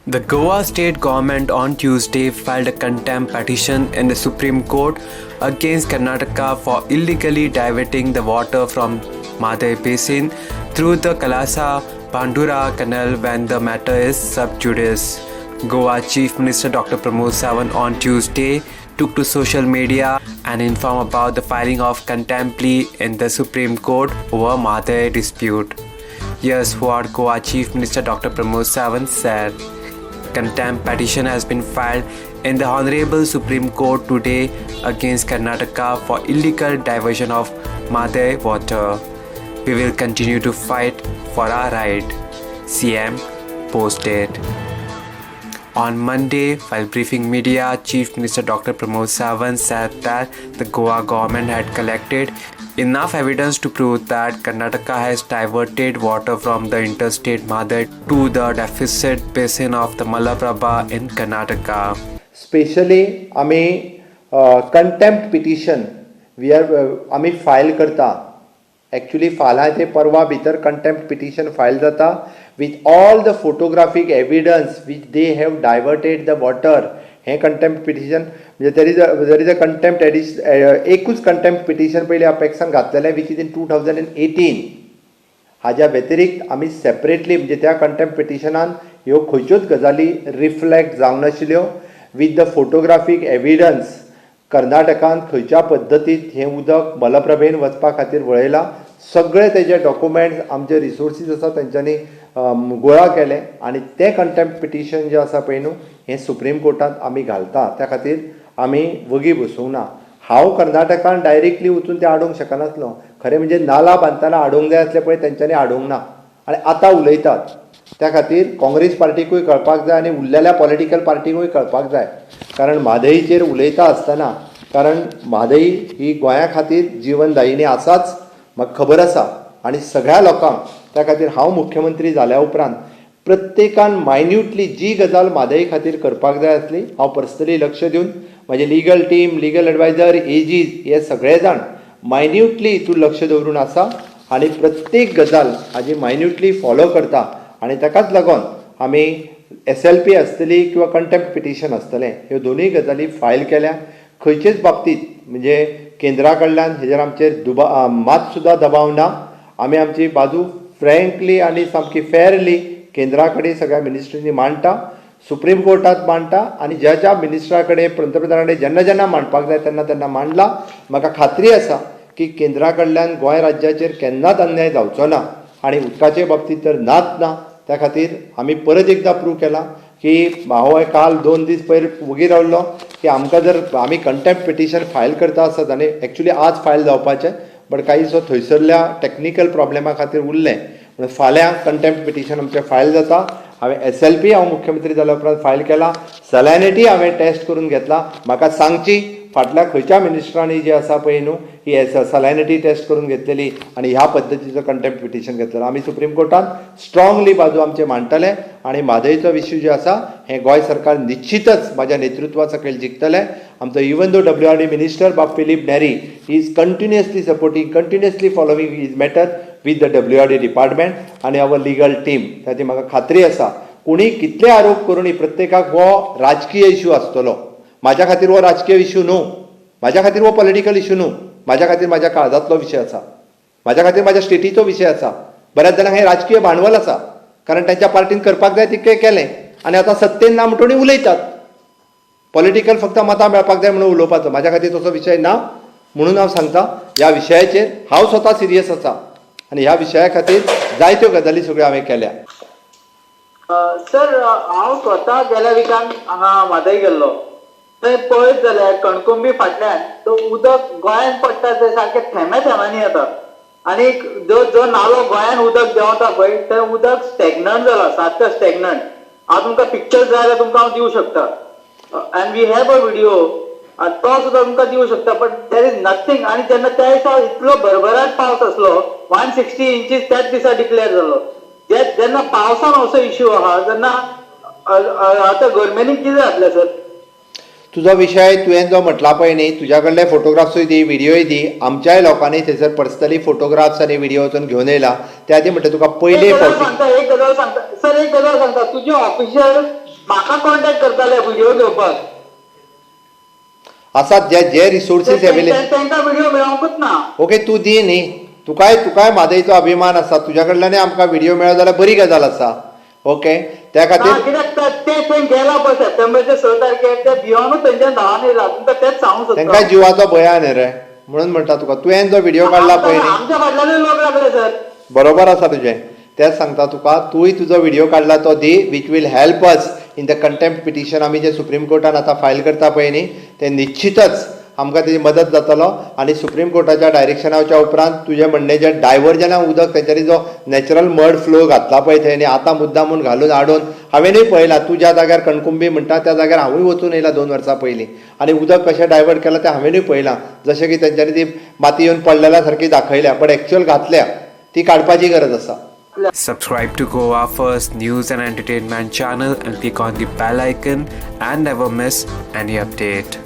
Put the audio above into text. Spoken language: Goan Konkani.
The Goa state government on Tuesday filed a contempt petition in the Supreme Court against Karnataka for illegally diverting the water from Mhadei basin through the Kalasa Bandura canal when the matter is sub judice. Goa Chief Minister Dr. Pramod Sawant on Tuesday took to social media and informed about the filing of contempt plea in the Supreme Court over Mhadei dispute. Here's what Goa Chief Minister Dr. Pramod Sawant said. Contempt petition has been filed in the Honorable Supreme Court today against Karnataka for illegal diversion of Mhadei water. We will continue to fight for our right, CM posted. On Monday, while briefing media, Chief Minister Dr. Pramod Sawant said that the Goa government had collected enough evidence to prove that Karnataka has diverted water from the interstate Mhadei to the deficit basin of the Malaprabha in Karnataka. Specially आमी कंटेम्प्ट पिटिशन we are आमी फायल करता. एक्चुली फाल्यां ते परवा भितर कंटेम्प्ट पिटिशन फायल जाता with all the photographic evidence which they have diverted the water. हें कंटेम्प्ट पिटिशन म्हणजे there is a contempt एडिश एकूच कंटेम्प्ट पिटिशन पयलीं अपेक्सान घातलेलें, which is in 2018. हाज्या व्यतिरिक्त आमी सेपरेटली, म्हणजे त्या कंटेम्प्ट पिटिशनान ह्यो खंयच्योच गजाली रिफ्लेक्ट जावंक नाशिल्ल्यो. विथ the photographic evidence कर्नाटकान खंयच्या पद्दतीत हें उदक मलप्रभेन वचपा खातीर वळयलां, सगळे तेजे डॉक्युमेंट्स, आमचे रिसोर्सीस आसा, तेंच्यांनी गोळा केले आनी तें कंटेम्प्ट पिटिशन जें आसा पळय न्हू, हें सुप्रीम कोर्टांत आमी घालता. त्या खातीर आमी वगी बसूंक ना. हांव कर्नाटकान डायरेक्टली वचून तें आडोवंक शकनासलो. खरें म्हणजे नाला बांदतना आडोवंक जाय आसलें पळय, तेंच्यांनी आडोवंक ना आनी आतां उलयतात. त्या खातीर काँग्रेस पार्टीकूय कळपाक जाय आनी उरलेल्या पॉलिटिकल पार्टीकूय कळपाक जाय, कारण म्हादईचेर उलयता आसतना, कारण म्हादई ही गोंया खातीर जिवनदायिनी आसाच, म्हाका खबर आसा आनी सगळ्या लोकांक. त्या खातीर हांव मुख्यमंत्री जाल्या उपरांत प्रत्येकान मायन्युटली जी गजाल म्हादई खातीर करपाक जाय आसली, हांव पर्सनली लक्ष दिवन, म्हजे legal team, legal adviser, aegis हे सगळे जाण मायन्युटली हितून लक्ष दवरून आसा आनी प्रत्येक गजाल हाजी मायन्युटली फॉलो करता. आनी ताकाच लागून आमी एसएलपी आसतली किंवा कंटेम्प्ट पिटिशन आसतलें, ह्यो दोनूय गजाली फायल केल्या. खंयचेच बाबतींत म्हणजे केंद्रा कडल्यान हेजेर आमचेर दुबा मात सुद्दां दबाव ना. आमी आमची बाजू फ्रँकली आनी सामकी फेरली केंद्रा कडेन सगळ्या मिनिस्ट्रींनी मांडटा, सुप्रीम कोर्टात मांडटा आनी ज्या ज्या मिनिस्टरा कडेन, पंतप्रधाना कडेन जेन्ना जेन्ना मांडपाक जाय तेन्ना तेन्ना मांडला. म्हाका खात्री आसा की केंद्रा कडल्यान गोंय राज्याचेर केन्नाच अन्याय जावचो ना आनी उदकाचे बाबतींत तर नाच ना. त्या खातीर आमी परत एकदां प्रूव केलां की हांव काल 2 दीस पयर वगी रावल्लो की आमकां जर आमी कंटेम्प्ट पिटिशन फायल करता आसत, आनी एक्चुली आज फायल जावपाचें, बट कांयसो थंयसरल्या टॅक्निकल प्रॉब्लेमा खातीर उरलें, म्हणून फाल्यां कंटेम्प्ट पिटिशन आमचें फायल जाता. हांवें एसएलपी हांव मुख्यमंत्री जाल्या उपरांत फायल केला. सलायनिटी हांवें टेस्ट करून घेतला. म्हाका सांगची, फाटल्या खंयच्या मिनिस्टरांनी जी आसा पळय न्हू ही सलायनिटी टेस्ट करून घेतलेली आनी ह्या पद्दतीचो कंटेम्प्ट पिटिशन घेतलेलो? आमी सुप्रीम कोर्टान स्ट्रॉंगली बाजू आमचे मांडटले आनी म्हादयचो इश्यू जे आसा, हें गोंय सरकार निश्चितच म्हाज्या नेतृत्वा सकयल जिखतलें. आमचो even though WRD minister बाब Filipe Neri is continuously supporting, continuously following his matter with the WRD department आनी our legal team. ताची म्हाका खात्री आसा, कोणी कितले आरोप करूनय प्रत्येकाक हो राजकीय इश्यू आसतलो. म्हाज्या खातीर हो राजकीय इश्यू न्हू, म्हाज्या खातीर हो पॉलिटिकल इश्यू न्हू. म्हाज्या खातीर म्हाज्या काळजांतलो विशय आसा, म्हाज्या खातीर म्हाज्या स्टेटीचो विशय आसा. बऱ्याच जाणांक हें राजकीय भांडवल आसा, कारण तांच्या पार्टीन करपाक जाय तितकें केलें आनी आतां सत्तेन ना म्हणटून उलयतात. पॉलिटिकल फक्त मतां मेळपाक जाय म्हणून उलोवपाचो. म्हाज्या खातीर तसो विशय ना. म्हणून हांव सांगता, ह्या विशयाचेर हांव स्वता सिरियस आसा आनी ह्या विशया खातीर जायत्यो गजाली सगळ्यो हांवें केल्या. सर, हांव स्वता गेल्या विकान हांगा म्हादय गेल्लो. थंय पळयत जाल्यार कणकुंबी फाटल्यान तो उदक गोंयांत पडटा ते सारके थेंबे थेंब्यांनी येता आनी जो जो नालो गोंयान उदक देंवता पळय, तें उदक स्टॅग्नंट जाला, सारकें स्टॅग्नंट. हांव तुमकां पिक्चर जाय जाल्यार तुमकां हांव दिवं शकता and we have a video, तो सुद्दां तुमकां दिवं शकता, but there is nothing. आनी जेन्ना त्या दिसा इतलो भरभराट पावस आसलो, 160 इंचीस त्याच दिसा डिक्लेअर जालो. जे जेन्ना पावसान असो इश्यू आहा, तेन्ना आतां गव्हर्मेंटीक कितें जातलें सर? तुजो विशय तुवें जो म्हटला पळय न्ही, तुज्या कडले फोटोग्राफ्सूय दी, व्हिडियोय दी. आमच्याय लोकांनी थंयसर पर्सनली फोटोग्राफ्स आनी व्हिडिओ वचून घेवन येयला. त्या आदी म्हणटा तुका पयले एक गजाल फावटी सांगता, एक गजाल सांगता सर, एक गजाल सांगता. तुजे ऑफिशियल म्हाका कॉन्टॅक्ट करताले व्हिडिओ घेवपाक. आसात जे जे रिसोर्सीस अवेलेबल. तांकां व्हिडिओ मेळोंकूच ना. ओके, तूं दी न्ही, तुकाय म्हादयचो अभिमान आसा, तुज्या कडल्यानय आमकां व्हिडियो मेळत जाल्यार बरी गजाल आसा. ओके, त्या ना खातीर कित्याक ते थंय गेला पळय सप्टेंबरच्या 6 तारखेर, ते भियोनूच थंयच्यान धांवन येयला, तुमकां तेच सांगूंक तांकां सोदता. जिवाचो भंय आहा न्ही रे, म्हणून म्हणटा तुका, तुवें जो व्हिडियो काडला पळय न्ही. आमच्या फाटल्यानूय लोक लागले सर. बरोबर आसा तुजें, तेंच सांगता तुका, तूंय तुजो व्हिडियो काडला तो दी, which will help us in the contempt petition आमी जे सुप्रीम कोर्टान आतां फायल करता पळय न्ही, तें निश्चितच आमकां तेजी मदत जातलो. आनी सुप्रीम कोर्टाच्या डायरेक्शनाच्या उपरांत तुजें म्हणणें जें डायवर्जना उदक तेंच्यांनी जो नॅचरल मड फ्लो घातला पळय थंय न्ही, आतां मुद्दामून घालून हाडून हांवेंनूय पळयलां. तूं ज्या जाग्यार कणकुंबी म्हणटा त्या जाग्यार हांवूय वचून येयला 2 वर्सां पयलीं, आनी उदक कशें डायवर्ट केलां तें हांवेंनूय पळयलां. जशें की तेंच्यांनी ती माती येवन पडलेल्या सारकी दाखयल्या, बट एक्चुअल घातल्या, ती काडपाची गरज आसा. Subscribe to Goa First News and Entertainment channel and click on the bell icon and never miss any update.